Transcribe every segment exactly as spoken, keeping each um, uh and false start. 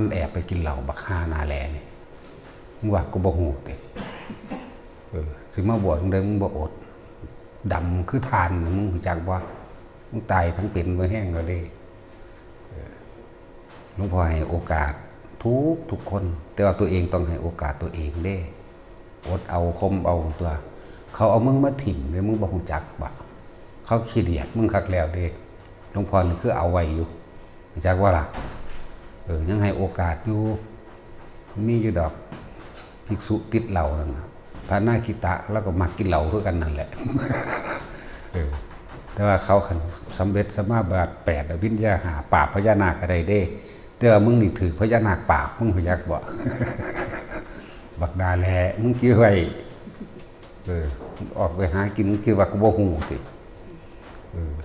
มันแอบไปกินเหล้าบักห่าหน้าแหล่นี่ มึงว่ากูบ่ฮู้ติ เออ สิมาบวชมึงได้มึงบ่อด ดำคือถ่านนี่ มึงรู้จักบ่ มึงตายทั้งเป็นบ่แฮงก็ดี เออ หลวงพ่อให้โอกาสทุกทุกคน แต่ว่าตัวเองต้องให้โอกาสตัวเองเด้ อดเอาข่มเอาตัว เขาเอามึงมาถิ่มเลย มึงบ่รู้จักบ่ เขาขี้เดียดมึงคักแล้วเด้ หลวงพ่อนี่คือเอาไว้อยู่ รู้จักบ่ล่ะ เออ ยังให้โอกาสอยู่ มีอยู่ดอก ภิกษุติดเหล้านั่นน่ะ พระนาคิตะ แล้วก็มักกินเหล้าคือกันนั่นแหละ เออ แต่ว่าเขาคันสำเร็จสมาบัติแปด อภิญญาห้า ปราบพญานาคก็ได้เด้ แต่ว่ามึงนี่ถืกพญานาคปราบ มึงรู้จักบ่ บักหน้าแหล่ มึงคิดไว้ เออ ออกไปหากิน มึงคิดว่ากูบ่ฮู้ติ เออ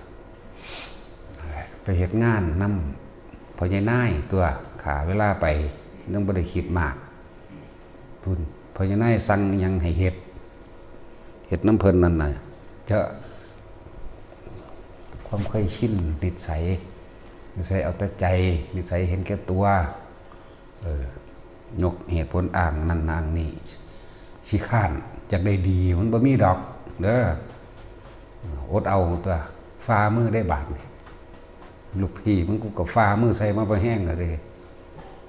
นั่นแหละ ไปเฮ็ดงานนำพ่อใหญ่นายตัว ฆ่าเวลาไป ยังบ่ได้คิดมาก พุ้น พ่อใหญ่นายสั่งหยังให้เฮ็ด เฮ็ดนำเพิ่นนั่นน่ะ จะ ความเคยชิน นิสัย นิสัยเอาแต่ใจ นิสัยเห็นแก่ตัว เออ ยกเหตุผลอ้างนั่นอ้างนี่ ขี้คร้าน อยากได้ดี มันบ่มีดอก เด้อ อดเอาตัว ฝ่ามือได้บาดนี่ ลูกพี่มึงกูก็ฝ่ามือใส่มาบ่แฮงก็เลย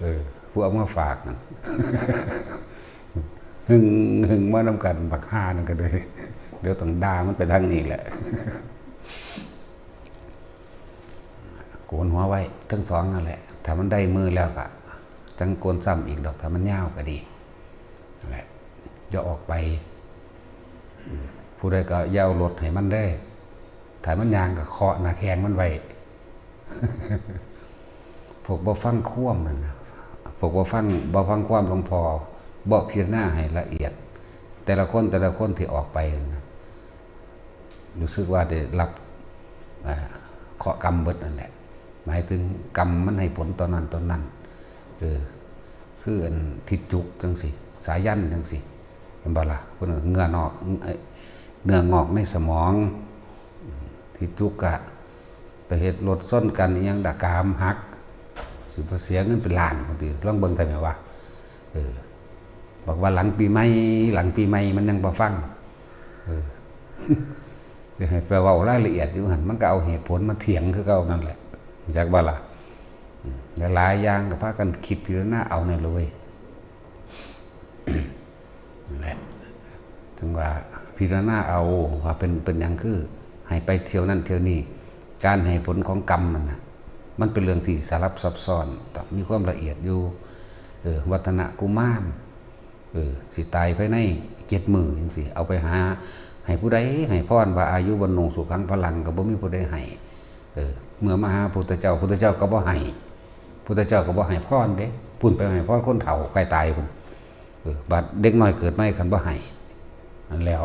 เออ ผู้เอามาฝากนั่น หึง หึงมานำกัน บักห่านั่นก็เลย เดี๋ยวต้องด่ามันไปทางนี้แหละ โกนหัวไว้ทั้งสองนั่นแหละ ถ้ามันได้มือแล้วก็จั่งโกนซ้ำอีกดอก ถ้ามันยาวก็ดี นั่นแหละ อย่าออกไป อืม ผู้ใดก็อย่าเอารถให้มันเด้อ ถ้ามันย่างก็เคาะหน้าแข้งมันไว้ พวกบ่ฟังความนั่นน่ะ พวกบ่ฟัง บ่ฟังความหลวงพ่อ บ่พิจารณาให้ละเอียด แต่ละคน แต่ละคนที่ออกไปนั่นน่ะ รู้สึกว่าได้รับ อ่า เคราะห์กรรมเบิดนั่นแหละ หมายถึงกรรมมันให้ผลตอนนั้นตอนนั้น เออ คืออันทิจุกจังซี่ สายันจังซี่ เห็นบ่ล่ะ เพิ่นว่าเหงื่อนอก เอ้ย เนื้องอกในสมอง ทิจุกะ ไปเฮ็ดรถชนกันอิหยังดะ กรามหัก สิบ่เสียเงินเป็นล้าน บางที ลองเบิ่งได้ไหมวะ เออ บอกว่าหลังปีใหม่ หลังปีใหม่ มันยังบ่ฟัง เออ สิให้ไปเว้ารายละเอียดอยู่หั่น มันก็เอาเหตุผลมาเถียงคือเก่านั่นแหละ รู้จักบ่ล่ะ อืม หลายๆอย่างก็พากันคิดพิจารณาเอาแน่เลยเว้ย นั่นแหละ ถึงว่าพิจารณาเอาว่าเป็น เป็นหยังคือให้ไปเที่ยวนั่นเที่ยวนี่ การให้ผลของกรรมนั่นน่ะ มันเป็นเรื่องที่สลับซับซ้อน ต้องมีความละเอียดอยู่ เออ วัฒนกุมาร เออ สิตายภายในเจ็ดมื้อจังซี้ เอาไปหาให้ผู้ใดให้พรว่าอายุวัณโณสุขังพลัง ก็บ่มีผู้ใดให้ เออ เมื่อมาหาพุทธเจ้า พุทธเจ้าก็บ่ให้ พุทธเจ้าก็บ่ให้พรเด้ พุ้นไปให้พรคนเฒ่าใกล้ตายพุ้น เออ บัดเด็กน้อยเกิดใหม่คันบ่ให้ นั่นแล้ว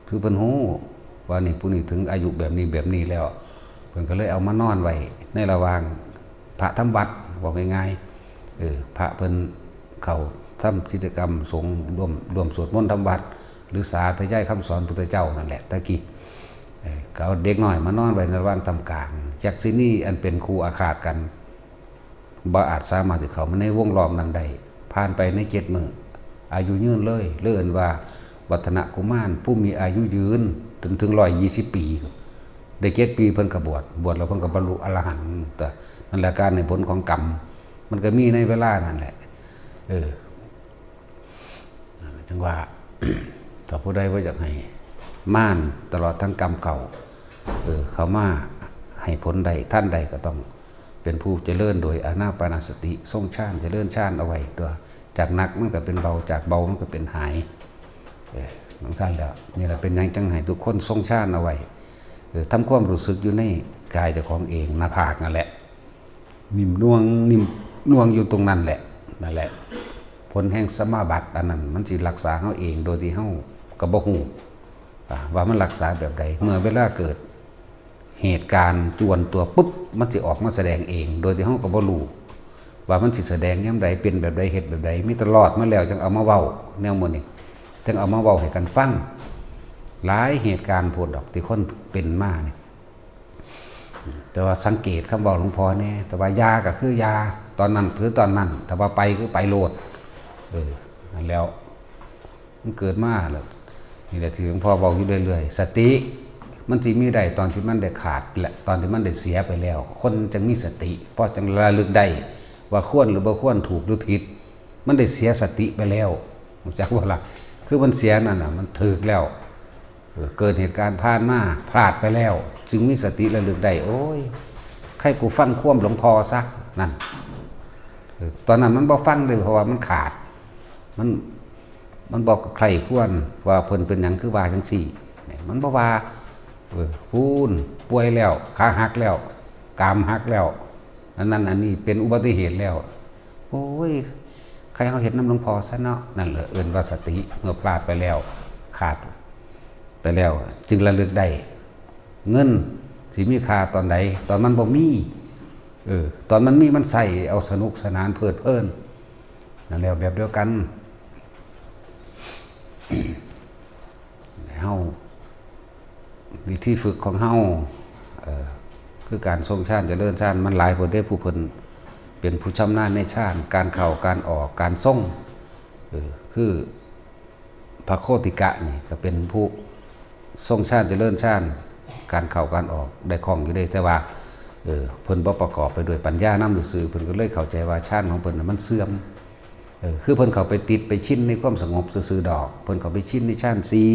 คือเพิ่นฮู้ว่านี่ผู้นี้ถึงอายุแบบนี้แบบนี้แล้ว เพิ่นก็เลยเอามานอนไว้ในระหว่างพระทำวัด เว้าง่ายๆ เออ พระเพิ่นเข้าทำกิจกรรมสงฆ์ ร่วม ร่วมสวดมนต์ทำวัด หรือสาธยายคำสอนพุทธเจ้านั่นแหละ ตะกี้ เออ ก็เอาเด็กน้อยมานอนไว้ในระหว่างทำกลาง จักสิมีอันเป็นคู่อาฆาตกัน บ่อาจสามารถสิเข้ามาในวงล้อมนั้นได้ ผ่านไปในเจ็ดมื้อ อายุยืนเลย เรียกว่าวัฒนกุมาร ผู้มีอายุยืนจนถึงร้อยยี่สิบปี ได้เจ็ดปีเพิ่นก็บวช บวชแล้วเพิ่นก็บรรลุอรหันต์ แต่นั่นแหละการให้ผลของกรรม มันก็มีในเวลานั่นแหละ เออ จั่งว่า ถ้าผู้ใดบ่อยากให้มารตลอดทั้งกรรมเก่า เออ เข้ามาให้ผลได้ทันได้ก็ต้องเป็นผู้เจริญโดยอานาปานสติ ทรงฌาน เจริญฌานเอาไว้ตัว จากหนักมันก็เป็นเบา จากเบามันก็เป็นหาย เออ จั่งซั่นแหละ นี่แหละเป็นหยังจั่งให้ทุกคนทรงฌานเอาไว้ เออ ทำความรู้สึกอยู่ในกายเจ้าของเอง หน้าผากนั่นแหละ นิ่มนวล นิ่มนวลอยู่ตรงนั้นแหละ นั่นแหละ ผลแห่งสมาบัติอันนั้น มันสิรักษาเฮาเอง โดยที่เฮาก็บ่ฮู้ อ่า ว่ามันรักษาแบบใด เมื่อเวลาเกิดเหตุการณ์จวนตัวปุ๊บ มันสิออกมาแสดงเอง โดยที่เฮาก็บ่รู้ ว่ามันสิแสดงยามใด เป็นแบบใด เฮ็ดแบบใด มีแต่รอดมาแล้วจั่งเอามาเว้า แนวหมู่นี้ จั่งเอามาเว้าให้กันฟัง หลายเหตุการณ์โพดดอกที่คนเป็นมานี่ แต่ว่าสังเกตคำบอกหลวงพ่อเนี่ย แต่ว่ายาก็คือยา ตอนนั้นคือตอนนั้น แต่ว่าไปคือไปโลด เออ นั่นแล้ว มันเกิดมาแล้ว นี่แหละที่หลวงพ่อบอกอยู่เรื่อยๆ สติ มันสิมีได้ตอนที่มันได้ขาด และตอนที่มันได้เสียไปแล้ว คนจังมีสติ เพราะจังระลึกได้ว่าควรหรือบ่ควร ถูกหรือผิด มันได้เสียสติไปแล้ว รู้จักบ่ล่ะ คือมันเสียนั่นน่ะ มันถืกแล้ว เออ เกิดเหตุการณ์ผ่านมา พลาดไปแล้ว จึงมีสติระลึกได้ โอ้ย ใครกูฟังความหลวงพ่อซะ นั่น เออ ตอนนั้นมันบ่ฟังเลย เพราะว่ามันขาด มัน มันบอกใครควรว่าเพิ่นเป็นหยังคือว่าจังซี่ เนี่ย มันบ่ว่า เออ พูน ป่วยแล้ว ขาหักแล้ว กรามหักแล้ว อันนั้นอันนี้เป็นอุบัติเหตุแล้ว โอ้ย ใครเขาเห็นน้ำหลวงพ่อซะเนาะ นั่นแหละเอิ้นว่าสติ เมื่อพลาดไปแล้ว ขาดไปแล้ว จึงระลึกได้ เงินสิมีค่าตอนใด ตอนมันบ่มี เออ ตอนมันมีมันใส่เอาสนุกสนานเพลิดเพลิน นั่นแหละแบบเดียวกัน เฮา วิธีฝึกของเฮา เอ่อ คือการทรงฌานเจริญฌาน มันหลายคนได้ผู้เพิ่นเป็นผู้ชำนาญในฌาน การเข้าการออก การทรง เออ คือพระโคติกะนี่ก็เป็นผู้ทรงฌานเจริญฌาน การเข้าการออกได้คล่องอยู่เด้ แต่ว่า เออ เพิ่นบ่ประกอบไปด้วยปัญญานำซื่อๆ เพิ่นก็เลยเข้าใจว่าฌานของเพิ่นน่ะมันเสื่อม เออ คือเพิ่นเข้าไปติดไปชินในความสงบซื่อๆดอก เพิ่นเข้าไปชินในฌานสี่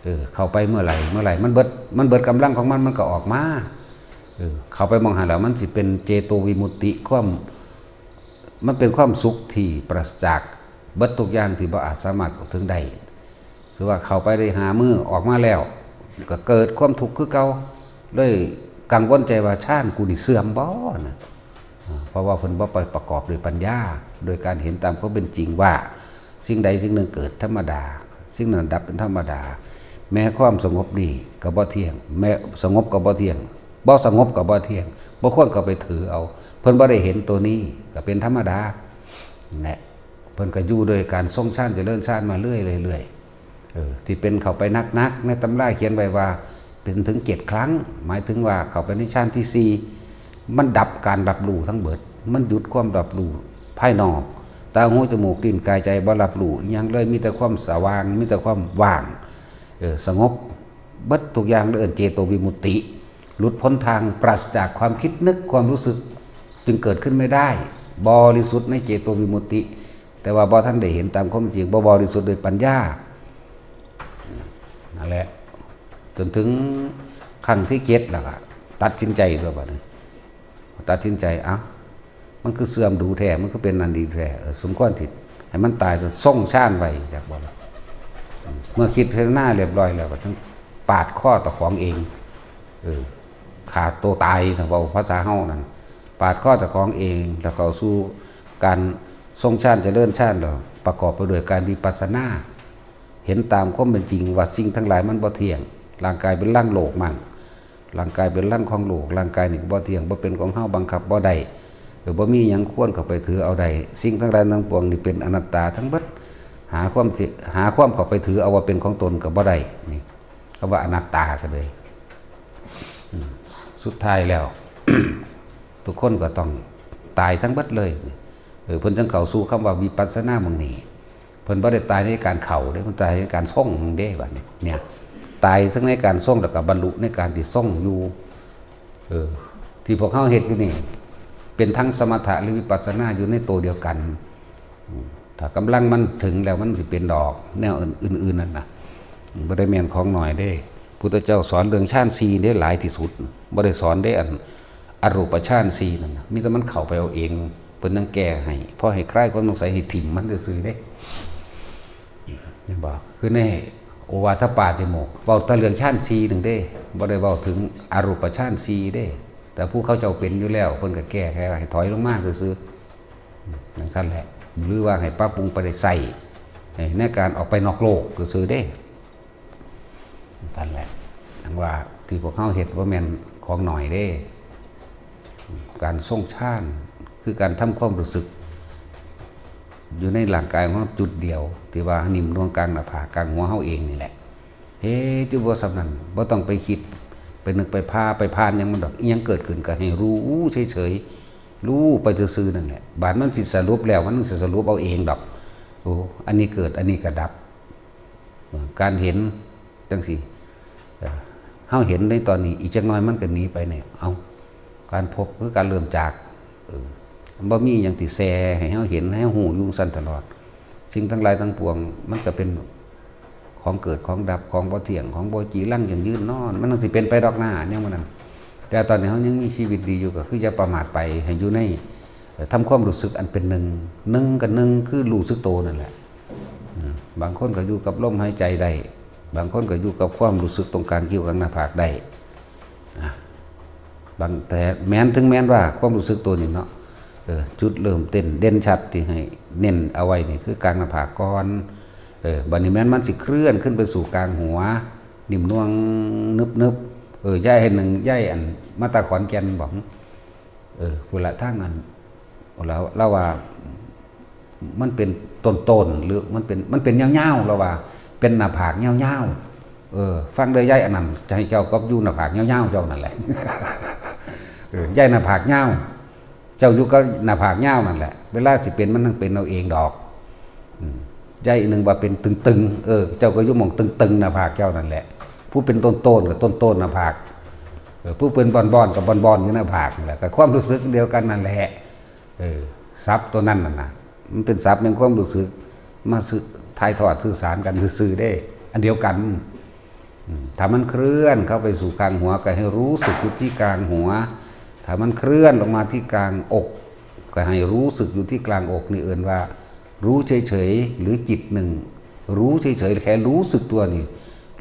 เออ เข้าไปเมื่อไหร่ เมื่อไหร่ มันเบิด มันเบิดกำลังของมัน มันก็ออกมา เออ เข้าไปหม่องหั้นแล้ว มันสิเป็นเจโตวิมุตติ ความ มันเป็นความสุขที่ปราศจากเบิดทุกอย่างที่บ่อาจสามารถเข้าถึงได้ คือว่าเข้าไปได้ห้ามื้อ ออกมาแล้ว ก็เกิดความทุกข์คือเก่า เลยกังวลใจว่าฌานกูนี่เสื่อมบ่นะ อ่า เพราะว่าเพิ่นบ่ไปประกอบด้วยปัญญา โดยการเห็นตามความเป็นจริงว่า สิ่งใดสิ่งหนึ่งเกิดธรรมดา สิ่งนั้นดับเป็นธรรมดา แม้ความสงบนี่ก็บ่เที่ยง แม้สงบก็บ่เที่ยง บ่สงบก็บ่เที่ยง บ่ควรก็ไปถือเอา เพิ่นบ่ได้เห็นตัวนี้ ก็เป็นธรรมดา แหละ เพิ่นก็อยู่โดยการทรงฌานเจริญฌานมาเรื่อยๆ เรื่อยๆ เออ ที่เป็นเข้าไปนักๆ ในตำราเขียนไว้ว่าเป็นถึงเจ็ดครั้ง หมายถึงว่าเข้าไปในฌานที่สี่ มันดับการรับรู้ทั้งเบิด มันหยุดความรับรู้ภายนอก ตาหูจมูกลิ้นกายใจบ่รับรู้อิหยังเลย มีแต่ความสว่าง มีแต่ความว่าง เออ สงบ เบิดทุกอย่างเลย เอิ้นเจโตวิมุตติ หลุดพ้นทางปราศจากความคิดนึกความรู้สึก จึงเกิดขึ้นไม่ได้ บริสุทธิ์ในเจโตวิมุตติ แต่ว่าบ่ทันได้เห็นตามความจริง บ่บริสุทธิ์ด้วยปัญญา นั่นแหละ จนถึงครั้งที่เจ็ดแล้วก็ตัดสินใจตัวบัดนี้ ตัดสินใจ เอ้า มันคือเสื่อมดูแท้ มันคือเป็นอันดีแท้ เออ สมควรสิให้มันตายซะ ทรงฌานไว้ จักบ่ล่ะ เมื่อคิดพิจารณาเรียบร้อยแล้ว ก็ต้องปาดคอเจ้าของเอง เออ ฆ่าตัวตาย ถ้าเว้าภาษาเฮานั่น ปาดคอเจ้าของเอง แล้วเข้าสู่การทรงฌานเจริญฌานแล้ว ประกอบไปด้วยการวิปัสสนา เห็นตามความเป็นจริงว่าสิ่งทั้งหลายมันบ่เที่ยง ร่างกายเป็นร่างโลกมั่ง ร่างกายเป็นร่างของโลก ร่างกายนี่ก็บ่เที่ยง บ่เป็นของเฮา บังคับบ่ได้ เออ บ่มีหยังควรเข้าไปถือเอาได้ สิ่งทั้งหลายทั้งปวงนี่เป็นอนัตตาทั้งเบิด หาความสิ หาความเข้าไปถือเอาว่าเป็นของตนก็บ่ได้ นี่ คำว่าอนัตตาก็เลย อืม สุดท้ายแล้ว ทุกคนก็ต้องตายทั้งเบิดเลย เออ เพิ่นจังเข้าสู่คำว่าวิปัสสนาหม่องนี้ เพิ่นบ่ได้ตายในการเข้าเด้ เพิ่นตายในการทรงเด้ บัดนี้ เนี่ย ตายทั้งในการทรง แล้วก็บรรลุในการที่ทรงอยู่ เออ ที่พวกเฮาเฮ็ดอยู่นี่ เป็นทั้งสมถะหรือวิปัสสนาอยู่ในตัวเดียวกัน อืม ถ้ากำลังมันถึงแล้วมันสิเป็นดอก แนวอื่นๆนั่นน่ะ บ่ได้แม่นของน้อยเด้ พุทธเจ้าสอนเรื่องฌานสี่เด้ หลายที่สุด บ่ได้สอนเด้ อันอรูปฌานสี่นั่นน่ะ มีแต่มันเข้าไปเอาเอง เพิ่นยังแก้ให้ พอให้คลายความสงสัยให้ถิ่มมันซื่อๆเด้ เห็นบ่ คือในโอวาทปาติโมกข์ เว้าแต่เรื่องฌานสี่หนึ่งเด้ บ่ได้เว้าถึงอรูปฌานสี่เด้ แต่ผู้เขาเจ้าเป็นอยู่แล้ว เพิ่นก็แก้แค่ให้ถอยลงมาซื่อๆ จังซั่นแหละ หรือว่าให้ปรับปรุงไปได้ใช้ในการออกไปนอกโลกซื่อๆเด้ นั่นแหละ จังว่าที่พวกเฮาเฮ็ดบ่แม่นของน้อยเด้ การทรงฌานคือการทำความรู้สึก อยู่ในร่างกายของเฮาจุดเดียว ที่ว่านิ่มนวลกลางหน้าผากกลางหัวเฮาเองนี่แหละ เฮ็ดอยู่บ่ส่ำนั้น บ่ต้องไปคิด ไปนึกไปพาไปพานหยังมันดอก อิหยังเกิดขึ้นก็ให้รู้เฉยๆ รู้ไปซื่อๆ นั่นแหละ บาดมันสิสรุปแล้ว มันสิสรุปเอาเองดอก โอ้ อันนี้เกิด อันนี้ก็ดับ เออ การเห็นจังซี่ เออ เฮาเห็นในตอนนี้ อีกจักหน่อยมันก็หนีไปเนี่ย เอา การพบคือการเริ่มจาก เออ มันบ่มีหยังสิแซ่ให้เฮาเห็น ให้เฮาฮู้อยู่ซั่นตลอด สิ่งทั้งหลายทั้งปวง มันก็เป็นของเกิดของดับ ของบ่เที่ยง ของบ่จีรังยั่งยืนนอน มันจั่งสิเป็นไปดอกหน้า แนวมันนั้น แต่ตอนนี้เฮายังมีชีวิตดีอยู่ ก็คืออย่าประมาทไป ให้อยู่ใน เอ่อ ทำความรู้สึกอันเป็นหนึ่ง หนึ่งกับหนึ่งคือรู้สึกโตนั่นแหละ อืม บางคนก็อยู่กับลมหายใจได้ บางคนก็อยู่กับความรู้สึกตรงกลางคิ้วกลางหน้าผากได้ อ่ะ บาง แต่แม้น ถึงแม้นว่าความรู้สึกโตนี่เนาะ เออ จุดเริ่มเต้นเด่นชัดที่ให้เน้นเอาไว้นี่คือกลางหน้าผากก่อน เออ บัดนี้แม้นมันสิเคลื่อนขึ้นไปสู่กลางหัว นิ่มนวล นึบๆ เออ ย้ายให้หนึ่ง ย้ายอันมาตาขอนแก่นบอก เออ พุ้นละทางอัน แล้ว แล้วว่า มันเป็นต้นๆ หรือมันเป็น มันเป็นยาวๆ แล้วว่า เป็นหน้าผากยาวๆ เออ ฟังเด้อยายอันนั้น จะให้เจ้าก็อยู่หน้าผากยาวๆ เจ้านั่นแหละ เออ ยายหน้าผากยาว เจ้าอยู่ก็หน้าผากยาวนั่นแหละ เวลาสิเป็นมันต้องเป็นเอาเองดอก อืม ยายหนึ่งว่าเป็นตึงๆ เออ เจ้าก็อยู่หม่องตึงๆ หน้าผากเจ้านั่นแหละ ผู้เป็นต้นๆ ก็ต้นๆ หน้าผาก เออ ผู้เป็นบอนๆ ก็บอนๆ อยู่หน้าผากนั่นแหละ ก็ความรู้สึกเดียวกันนั่นแหละ เออ ศัพท์ตัวนั้นน่ะนะ มันเป็นศัพท์แห่งความรู้สึก มาสื่อ ถ่ายทอดสื่อสารกันซื่อๆ เด้ อันเดียวกัน อืม ถ้ามันเคลื่อนเข้าไปสู่กลางหัว ก็ให้รู้สึกอยู่ที่กลางหัว ถ้ามันเคลื่อนลงมาที่กลางอก ก็ให้รู้สึกอยู่ที่กลางอก นี่เอิ้นว่า รู้เฉยๆ หรือจิตหนึ่ง รู้เฉยๆ แค่รู้สึกตัวนี่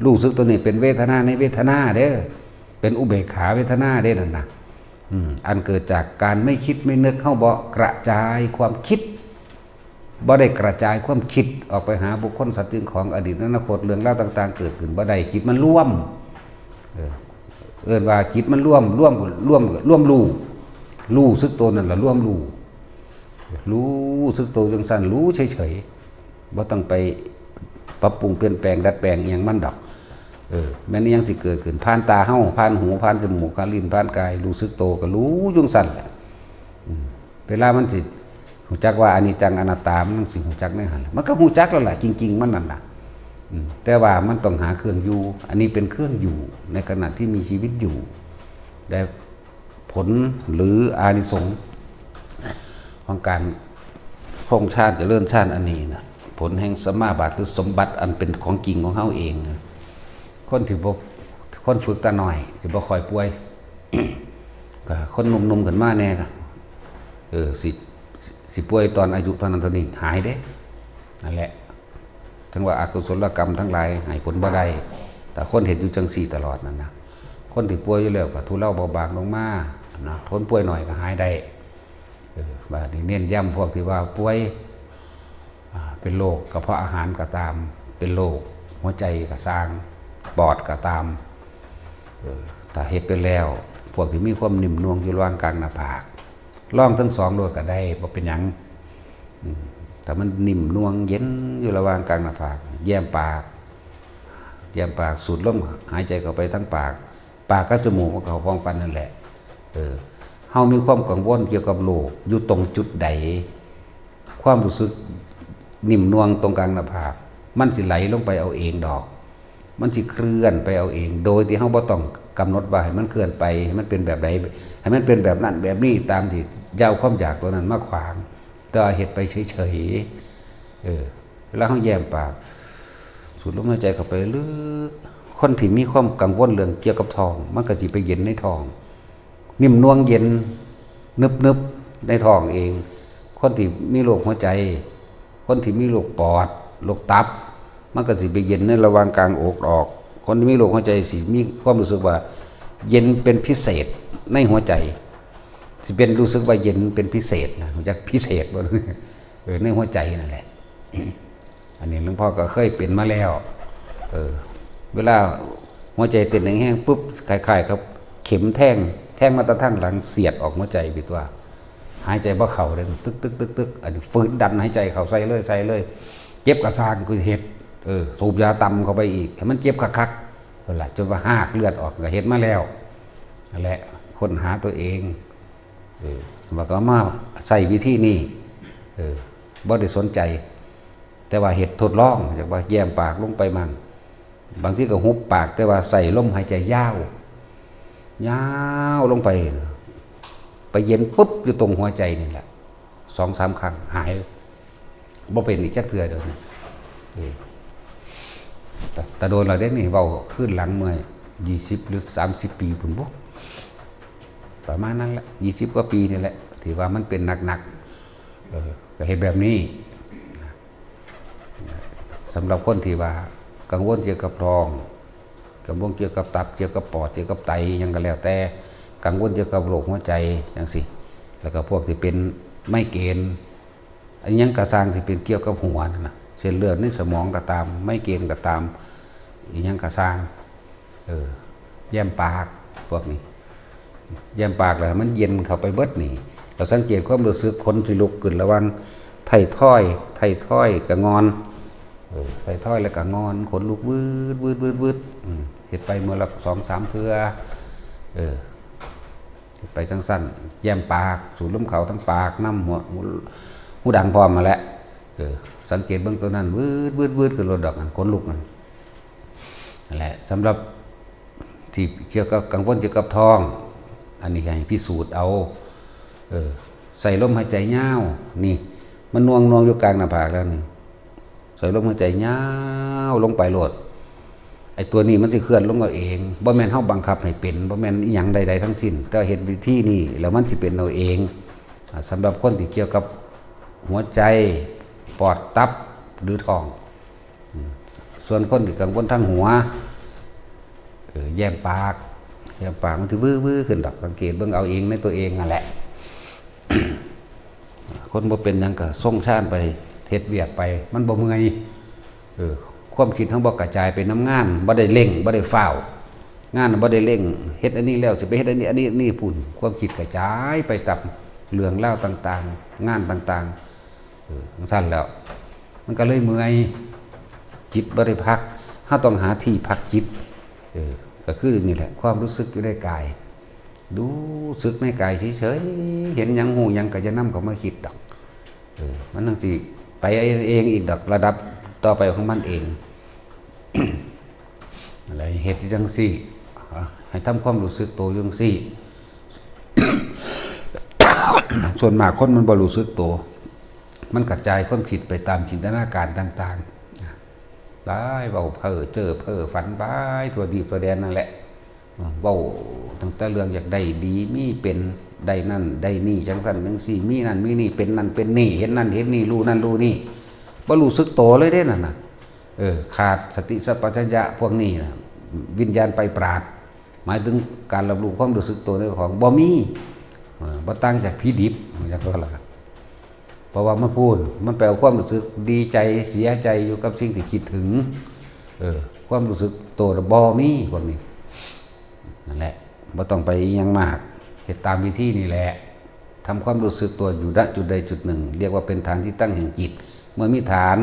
รู้สึกตัวนี่เป็นเวทนาในเวทนาเด้อ เป็นอุเบกขาเวทนาเด้นั่นนะ อืม อันเกิดจากการไม่คิดไม่นึก เฮาบ่กระจายความคิด บ่ได้กระจายความคิดออกไปหาบุคคลสัตว์สิ่งของ อดีตอนาคต เรื่องราวต่างๆ เกิดขึ้นบ่ได้ จิตมันรวม เออ เอิ้นว่าจิตมันรวม รวม รวม รวมรู้ รู้สึกตัวนั่นล่ะ รวมรู้ รู้สึกตัวจั่งซั่น รู้เฉยๆ บ่ต้องไปปรับปรุงเปลี่ยนแปลงดัดแปลงอิหยังมันดอก เออ แม้นอิหยังสิเกิดขึ้น ผ่านตาเฮา ผ่านหู ผ่านจมูก ผ่านลิ้น ผ่านกาย รู้สึกตัวก็รู้อยู่จั่งซั่นแหละ อืม เวลามันสิฮู้จักว่าอนิจจังอนัตตา มันสิฮู้จักแนวหั่นล่ะ มันก็ฮู้จักแล้วล่ะ จริงๆ มันนั่นน่ะ อืม แต่ว่ามันต้องหาเครื่องอยู่ อันนี้เป็นเครื่องอยู่ในขณะที่มีชีวิตอยู่ และผลหรืออานิสงส์ของการทรงฌานเจริญฌานอันนี้นะ ผลแห่งสมาบัติหรือสมบัติอันเป็นของจริงของเฮาเองนะ คนที่บ่ คนฝึกแต่น้อยสิบ่ค่อยป่วย ก็คนหนุ่มๆ ขึ้นมาแน่ก็ เออ สิ สิป่วยตอนอายุเท่านั้นเท่านี้ หายเด้ นั่นแหละ ถึงว่าอกุศลกรรมทั้งหลายให้ผลบ่ได้ แต่คนเฮ็ดอยู่จั่งซี่ตลอดนั่นนะ คนที่ป่วยอยู่แล้วก็ทุเลาเบาบางลงมานะ ทนป่วยหน่อยก็หายได้ เออ บาดนี้เน้นย้ำพวกที่ว่าป่วย อ่า เป็นโรคกระเพาะอาหารก็ตาม เป็นโรคหัวใจก็ซ่าง ปอดก็ตาม เออ ถ้าเฮ็ดไปแล้ว พวกที่มีความนิ่มนวลอยู่ระหว่างกลางหน้าผาก ลองทั้งสองโลดก็ได้ บ่เป็นหยัง อืม ถ้ามันนิ่มนวลเย็นอยู่ระหว่างกลางหน้าผาก แย้มปาก แย้มปาก สูดลมหายใจเข้าไปทางปาก ปากกับจมูกมันเข้าพร้อมกันนั่นแหละ เออ เฮามีความกังวลเกี่ยวกับโรคอยู่ตรงจุดใด ความรู้สึกนิ่มนวลตรงกลางหน้าผาก มันสิไหลลงไปเอาเองดอก มันสิเคลื่อนไปเอาเอง โดยที่เฮาบ่ต้องกำหนดว่าให้มันเคลื่อนไป ให้มันเป็นแบบใด ให้มันเป็นแบบนั้นแบบนี้ ตามที่ยาวความอยากตัวนั้นมาขวาง แต่ว่าเฮ็ดไปเฉยๆ เออ แล้วเฮาแย้มปาก สูดลมหายใจเข้าไปลึก คนที่มีความกังวลเรื่องเกี่ยวกับท้อง มันก็สิไปเย็นในท้อง นิ่มนวลเย็น นึบๆ ในท้องเอง คนที่มีโรคหัวใจ คนที่มีโรคปอด โรคตับ มันก็สิไปเย็นในระหว่างกลางอกออก คนที่มีโรคหัวใจสิมีความรู้สึกว่าเย็นเป็นพิเศษในหัวใจ สิเป็นรู้สึกว่าเย็นเป็นพิเศษนะ รู้จักพิเศษบ่ เออ ในหัวใจนั่นแหละ อันนี้หลวงพ่อก็เคยเป็นมาแล้ว เออ เวลาหัวใจเต้นแฮงๆ ปุ๊บ คล้ายๆ กับเข็มแทง แทงมาแต่ทางหลังเสียดออกหัวใจไปตัว หายใจบ่เข้าเลย ตึกๆๆๆ อันนี้ฝืนดันหายใจเข้าใส่เลย ใส่เลย เจ็บกะซ่างคือเฮ็ด เออ สูบยาต่ำเข้าไปอีก ให้มันเจ็บคัก นั่นล่ะ จนว่าหากเลือดออกก็เฮ็ดมาแล้ว นั่นแหละ ค้นหาตัวเอง เออ ว่าก็มาใช้วิธีนี้ เออ บ่ได้สนใจ แต่ว่าเฮ็ดทดลอง จักว่าแย้มปากลงไปมั่ง บางทีก็หุบปาก แต่ว่าใส่ลมหายใจยาว ยาวลงไป ไปเย็นปุ๊บอยู่ตรงหัวใจนี่แหละ สองสามครั้งหาย บ่เป็นอีกจักเทื่อเด้อ เออ แต่ แต่โดนแล้วเด้นี่ เว้าคืนหลังเมื่อยี่สิบหรือสามสิบปีพุ้นบ่ ประมาณนั้นแหละ ยี่สิบกว่าปีนี่แหละ ที่ว่ามันเป็นหนักๆ เออ ก็เฮ็ดแบบนี้ สำหรับคนที่ว่ากังวลเกี่ยวกับท้อง กังวลเกี่ยวกับตับ เกี่ยวกับปอด เกี่ยวกับไต หยังก็แล้วแต่ กังวลเกี่ยวกับโรคหัวใจจังซี้ แล้วก็พวกที่เป็นไมเกรน อันหยังกะซ่างที่เป็นเกี่ยวกับหัวนั่นน่ะ เส้นเลือดในสมองก็ตาม ไมเกรนก็ตาม อีหยังกะซ่าง เออ แย้มปาก พวกนี้ แย้มปากแล้วมันเย็นเข้าไปเบิดนี่ เราสังเกตความรู้สึกขนสิลุกขึ้นระหว่างไททอย ไททอยกับงอน เออ ไททอยแล้วก็งอน ขนลุกวืด วืด วืด วืด อืม เฮ็ดไปมื้อละสองสามเทื่อ เออ เฮ็ดไปจั่งซั้น แย้มปาก สูดลมเข้าทางปากนำ หัว หู หูดังพร้อมมาแหละ เออ สังเกตเบิ่งตัวนั้น วืด วืด วืด ขึ้นโลดดอก อันขนลุกนั่น นั่นแหละ สำหรับที่เกี่ยวกับกังวลเกี่ยวกับท้อง อันนี้ให้พิสูจน์เอา เออ ใส่ลมหายใจยาว นี่ มันหน่วงๆ อยู่กลางหน้าผากแล้วนี่ ใส่ลมหายใจยาวลงไปโลด ไอ้ตัวนี้มันสิเคลื่อนลงเอาเอง บ่แม่นเฮาบังคับให้เป็น บ่แม่นอิหยังใดๆ ทั้งสิ้น แต่เฮ็ดวิธีนี้แล้วมันสิเป็นเอาเอง อ่า สำหรับคนที่เกี่ยวกับหัวใจ ปอด ตับ หรือท้อง อืม ส่วนคนที่กังวลทางหัว เออ แย้มปาก แย้มปากมันสิวื้อๆ ขึ้นดอก สังเกตเบิ่งเอาเองในตัวเองนั่นแหละ คนบ่เป็นหยังก็ทรงฌานไป เฮ็ดเวียกไป มันบ่เมื่อย เออ ความคิดเฮาบ่กระจายไปนำงาน บ่ได้เร่ง บ่ได้ฟ้าว งานบ่ได้เร่ง เฮ็ดอันนี้แล้วสิไปเฮ็ดอันนี้ อันนี้ อันนี้พู้น ความคิดกระจายไปตามเรื่องราวต่างๆ งานต่างๆ เออ จั่งซั้นแล้ว มันก็เลยเมื่อย จิตบ่ได้พัก เฮาต้องหาที่พักจิต เออ ก็คือนี่แหละ ความรู้สึกอยู่ในกาย รู้สึกในกายเฉยๆ เห็นหยังฮู้หยังก็อย่านำเข้ามาคิดดอก เออ มันจั่งสิไปเองอีกดอก ระดับต่อไปของมันเอง อะไร เฮ็ดจั่งซี้ อ่ะ ให้ทำความรู้สึกโตจั่งซี้ ส่วนมากคนมันบ่รู้สึกโต มันกระจายความคิดไปตามจินตนาการต่างๆ ไปเว้าเพ้อเจ้อเพ้อฝันไปทั่วทีปทั่วแดนนั่นแหละ เว้าตั้งแต่เรื่องอยากได้ดี มีเป็น ได้นั่นได้นี่ จั่งซั้นจั่งซี้ มีนั่นมีนี่ เป็นนั่นเป็นนี่ เห็นนั่นเห็นนี่ รู้นั่นรู้นี่ บ่รู้สึกโตเลยเด้นั่นน่ะ เออ ขาดสติสัมปชัญญะพวกนี้น่ะ วิญญาณไปปราด หมายถึงการรับรู้ความรู้สึกโตในของบ่มี เออ บ่ต่างจากผีดิบ จั่งซั้นล่ะ เพราะว่ามันพู้น มันไปเอาความรู้สึกดีใจเสียใจอยู่กับสิ่งที่คิดถึง เออ ความรู้สึกโตน่ะบ่มีพวกนี้ นั่นแหละ บ่ต้องไปอิหยังมาก เฮ็ดตามวิธีนี่แหละ ทำความรู้สึกตัวอยู่ ณ จุดใดจุดหนึ่ง เรียกว่าเป็นฐานที่ตั้งแห่งจิต เมื่อมีฐาน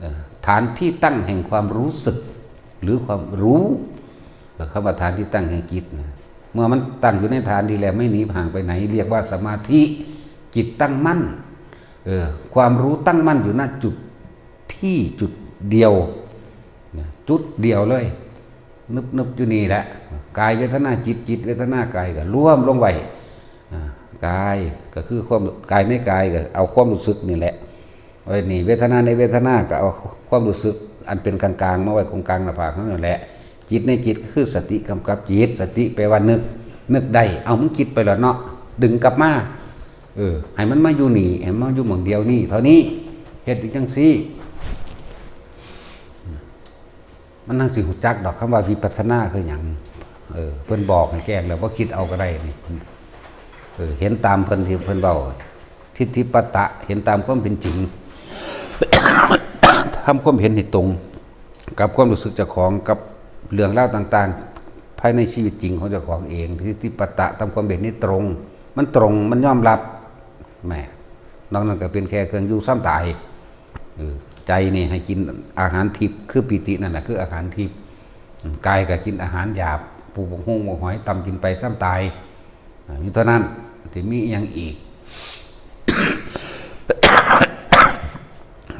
เอ่อ ฐานที่ตั้งแห่งความรู้สึก หรือความรู้ เอ่อ คำว่าฐานที่ตั้งแห่งจิตนะ เมื่อมันตั้งอยู่ในฐานดีแล้ว ไม่หนีห่างไปไหน เรียกว่าสมาธิ จิตตั้งมั่น เออ ความรู้ตั้งมั่นอยู่ ณ จุดที่จุดเดียว นะ จุดเดียวเลย นึบๆ อยู่นี่แหละ กายเวทนาจิต จิตเวทนากายก็รวมลงไว้ อ่า กายก็คือความ กายในกายก็เอาความรู้สึกนี่แหละ ไว้นี่ เวทนาในเวทนาก็เอาความรู้สึกอันเป็นกลางๆ มาไว้ตรงกลางหน้าผากเฮานั่นแหละ จิตในจิตก็คือสติกำกับจิต สติแปลว่านึก นึกได้ เอามันคิดไปแล้วเนาะ ดึงกลับมา เออ ให้มันมาอยู่นี่ ให้มันมาอยู่หม่องเดียวนี่ เท่านี้ เฮ็ดอยู่จั่งซี้ มันจั่งสิฮู้จักดอก คำว่าวิปัสสนาคือหยัง เออ เพิ่นบอกให้แจ้งแล้ว บ่คิดเอาก็ได้นี่ เออ เห็นตามเพิ่นที่เพิ่นเว้า ทิฏฐิปตะ เห็นตามความเป็นจริง ทำความเห็นให้ตรง กับความรู้สึกเจ้าของ กับเรื่องราวต่างๆ ภายในชีวิตจริงของเจ้าของเอง ทิฏฐิปตะ ทำความเห็นให้ตรง มันตรง มันยอมรับ แหม นอกนั้นก็เป็นแค่เครื่องอยู่ซ่อมตาย เออ ใจนี่ให้กินอาหารทิพย์ คือปีตินั่นน่ะ คืออาหารทิพย์ กายก็กินอาหารหยาบ ปูบักฮุ่งบักหอยตำกินไปซ้ำตาย อ่า มีเท่านั้น ที่มีอหย่างอีก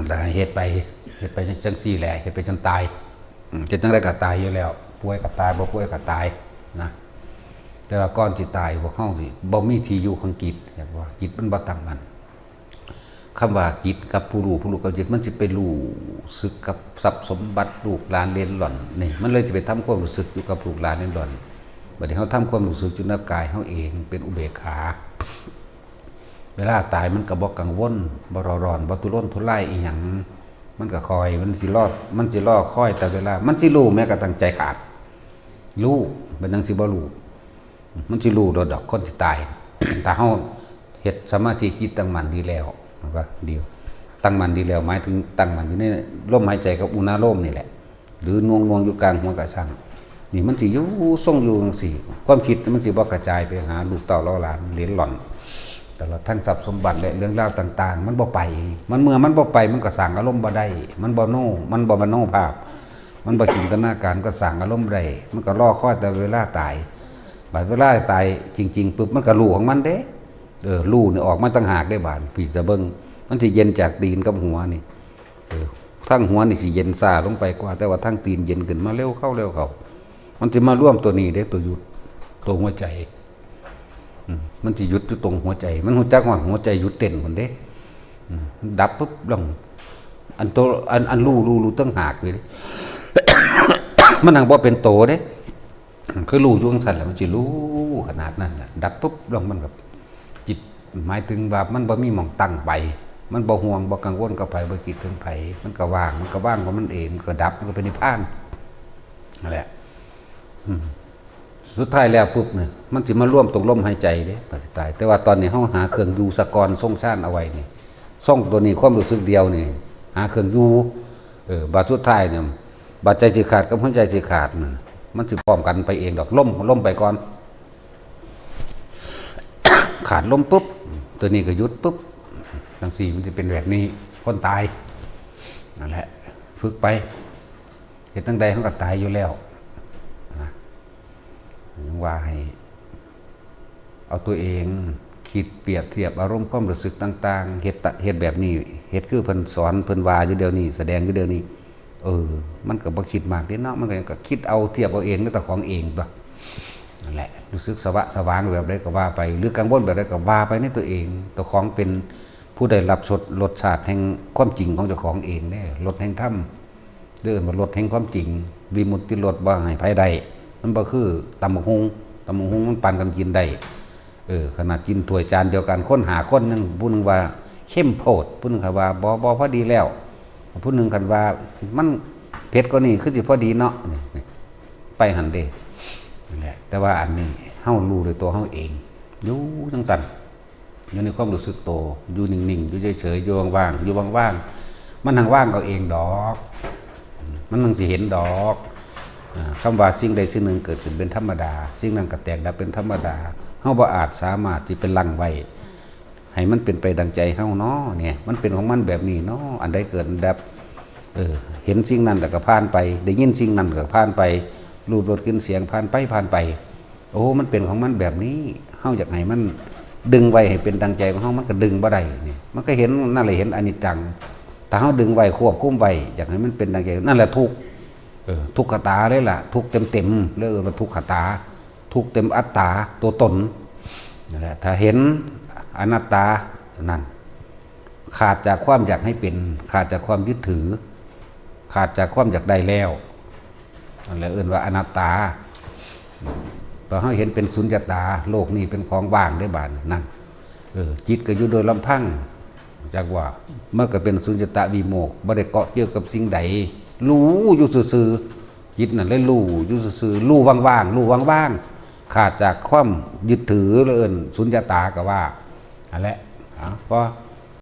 แล้วเฮ็ดไป เฮ็ดไปจังซี่แหละ เฮ็ดไปจนตาย อืม เฮ็ดจั่งใดก็ตายอยู่แล้ว ป่วยก็ตาย บ่ป่วยก็ตายนะ แต่ว่าก่อนสิตาย พวกเฮาสิบ่มีที่อยู่ของจิต เรียกว่าจิตมันบ่ตั้งมั่น คำว่าจิตกับผู้รู้ ผู้รู้กับจิต มันสิไปรู้สึกกับทรัพย์สมบัติ ลูกหลานเหลนหล่อน นี่ มันเลยสิไปทำความรู้สึกอยู่กับลูกหลานเหลนหล่อน บัดนี้เฮาทำความรู้สึกอยู่ในกายเฮาเอง เป็นอุเบกขา เวลาตายมันก็บ่กังวล บ่เร่าร้อน บ่ทุรนทุรายอีหยัง มันก็คอย มันสิรอ มันสิรอคอยแต่เวลา มันสิรู้แม้กระทั่งใจขาด รู้ เป็นจั่งสิบ่รู้ มันสิรู้โลดดอกคนสิตาย ถ้าเฮาเฮ็ดสมาธิจิตตั้งมั่นดีแล้ว ว่าดี ตั้งมั่นดีแล้ว หมายถึงตั้งมั่นอยู่ในลมหายใจกับอุณาโลมนี่แหละ หรือหน่วงๆอยู่กลางหัวกะซัง นี่มันสิอยู่ทรงอยู่จั่งซี้ ความคิดมันสิบ่กระจายไปหาลูกเต้าเหล่าหลานเหลนหล่อน ตลอดทั้งทรัพย์สมบัติและเรื่องราวต่างๆ มันบ่ไป มันเมื่อมันบ่ไป มันก็สร้างอารมณ์บ่ได้ มันบ่โน มันบ่มโนภาพ มันบ่จินตนาการ ก็สร้างอารมณ์บ่ได้ มันก็รอคอยแต่เวลาตาย บัดเวลาตายจริงๆปุ๊บ มันก็รู้ของมันเด้ เออ รู้นี่ออกมาต่างหากเด้บาด พี่ตาเบิ่ง มันสิเย็นจากตีนกับหัวนี่ เออ ทางหัวนี่สิเย็นช้าลงไปกว่า แต่ว่าทางตีนเย็นขึ้นมาเร็วเข้าเร็วเข้า มันสิมารวมตัวนี้เด้ ตัวหยุด ตัวหัวใจ อืม มันสิหยุดอยู่ตรงหัวใจ มันรู้จักว่าหัวใจหยุดเต้นพุ้นเด้ อืม ดับปุ๊บลง อันโต อัน อันรู้ รู้ รู้ต่างหากเลยเด้ มันหั้งบ่เป็นโตเด้ คือรู้อยู่จั่งซั้นแหละ มันสิรู้ขนาดนั้นแหละ ดับปุ๊บลงมันก็ จิตหมายถึงว่ามันบ่มีหม่องตั้งไป มันบ่ห่วงบ่กังวลกับไผ บ่คิดถึงไผ มันก็ว่าง มันก็ว่างของมันเอง มันก็ดับ มันก็เป็นนิพพาน นั่นแหละ อืม สุดท้ายแล้วปุ๊บเนี่ย มันสิมารวมตรงลมหายใจเด้ บัดสิตาย แต่ว่าตอนนี้เฮาหาเครื่องอยู่ซะก่อน ทรงฌานเอาไว้นี่ ทรงตัวนี้ ความรู้สึกเดียวนี่ หาเครื่องอยู่ เออ บัดสุดท้ายเนี่ย บัดใจสิขาดกับหัวใจสิขาดน่ะ มันสิพร้อมกันไปเองดอก ลม ลมไปก่อน ขาดลมปุ๊บ ตัวนี้ก็หยุดปุ๊บ จั่งซี้มันสิเป็นแบบนี้ คนตาย นั่นแหละ ฝึกไป เฮ็ดจั่งใดเฮาก็ตายอยู่แล้ว นะ ยังว่าให้ เอาตัวเองคิดเปรียบเทียบอารมณ์ความรู้สึกต่างๆ เฮ็ดตะ เฮ็ดแบบนี้ เฮ็ดคือเพิ่นสอน เพิ่นว่าอยู่เดี๋ยวนี้ แสดงอยู่เดี๋ยวนี้ เออ มันก็บ่คิดมากเด้เนาะ มันก็ ก็คิดเอา เทียบเอาเองกับเจ้าของเองตั๊ว นั่นแหละ รู้สึกสวะสว่างแบบใดก็ว่าไป หรือกังวลแบบใดก็ว่าไปในตัวเอง เจ้าของเป็นผู้ได้รับสด รสชาติแห่งความจริงของเจ้าของเองเด้ รสแห่งธรรม เรียกว่ารสแห่งความจริง วิมุตติรสบ่ให้ไผได้ มันบ่คือตำบักหุ่ง ตำบักหุ่งมันปันกันกินได้ เออ ขนาดกินถ้วยจานเดียวกัน คนห้าคนยัง ผู้หนึ่งว่าเข้มโพด ผู้หนึ่งก็ว่าบ่ บ่ พอดีแล้ว ผู้หนึ่งคันว่ามันเผ็ดกว่านี้คือสิพอดีเนาะ นี่ ไปหั่นเด้ นั่นแหละ แต่ว่าอันนี้เฮารู้ด้วยตัวเฮาเอง อยู่จั่งซั้น อยู่ในความรู้สึกโต อยู่นิ่งๆ อยู่เฉยๆ อยู่ว่างๆ อยู่ว่างๆ มันหั้งว่างเอาเองดอก มันหั้งสิเห็นดอก อ่า คำว่าสิ่งใดสิ่งหนึ่งเกิดขึ้นเป็นธรรมดา สิ่งนั้นก็แตกดับเป็นธรรมดา เฮาบ่อาจสามารถสิไปลังไว้ ให้มันเป็นไปดังใจเฮาเนาะ เนี่ย มันเป็นของมันแบบนี้เนาะ อันใดเกิดอันดับ เออ เห็นสิ่งนั้นแล้วก็ผ่านไป ได้ยินสิ่งนั้นก็ผ่านไป รูปรสกลิ่นเสียงผ่านไป ผ่านไป โอ้ มันเป็นของมันแบบนี้ เฮาอยากให้มันดึงไว้ให้เป็นดังใจของเฮา มันก็ดึงบ่ได้นี่ มันก็เห็น นั่นแหละ เห็นอนิจจัง ถ้าเฮาดึงไว้ ควบคุมไว้ อยากให้มันเป็นดังใจ นั่นแหละทุกข์ เออ ทุกขตาเลยล่ะ ทุกข์เต็มๆ เลยว่าทุกขตา ทุกข์เต็มอัตตา ตัวตน นั่นแหละ ถ้าเห็นอนัตตา นั่น ขาดจากความอยากให้เป็น ขาดจากความยึดถือ ขาดจากความอยากได้แล้ว นั่นแหละเอิ้นว่าอนัตตา พอเฮาเห็นเป็นสุญญตา โลกนี้เป็นของว่างเด้บาดนี้ นั่น เออ จิตก็อยู่โดยลำพัง จักว่า มันก็เป็นสุญญตาวิโมกข์ บ่ได้เกาะเกี่ยวกับสิ่งใด รู้อยู่ซื่อๆ จิตนั่นเลยรู้อยู่ซื่อๆ รู้ว่างๆ รู้ว่างๆ ขาดจากความยึดถือ แล้วเอิ้นสุญญตาก็ว่า นั่นแหละ อ่ะ พอ